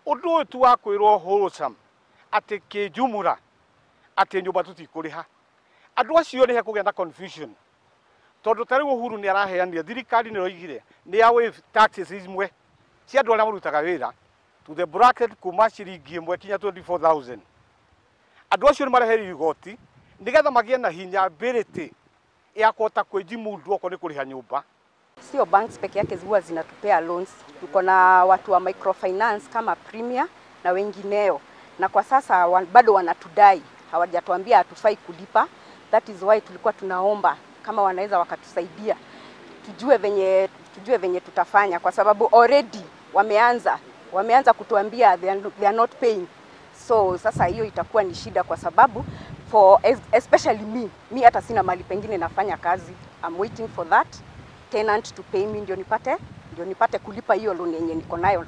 Ũndũ ũyũ tu wa kwĩrwo wholesome atĩ kĩnjumũra atĩ nyũmba tũtikũrĩha, andũ acio nĩ hekũgĩa na confusion, tondũ ta rĩu Uhuru nĩ araheanire, thirikari nĩ ĩroigire nĩ ya waive taxes imwe cia andũ arĩa marutaga wĩra to the bracket kuma ciringi 1 kinya 24,000. Andũ acio nĩ mareherio igoti nĩgetha magĩe na hinya ability ya kũhota kwĩjimundu okorwo nĩ kũrĩha nyũmba. Sio banks peke yake huwa zinatupea loans, tuko na watu wa microfinance kama Premier na wengineo, na kwa sasa bado wanatudai, hawajatuambia hatufai kulipa. That is why tulikuwa tunaomba kama wanaweza wakatusaidia tujue venye tutafanya, kwa sababu already wameanza kutuambia they are not paying. So sasa hiyo itakuwa ni shida, kwa sababu for especially me hata sina mali pengine nafanya kazi. I'm waiting for that tenant to pay me ndio nipate kulipa hiyo loan yenye niko nayo.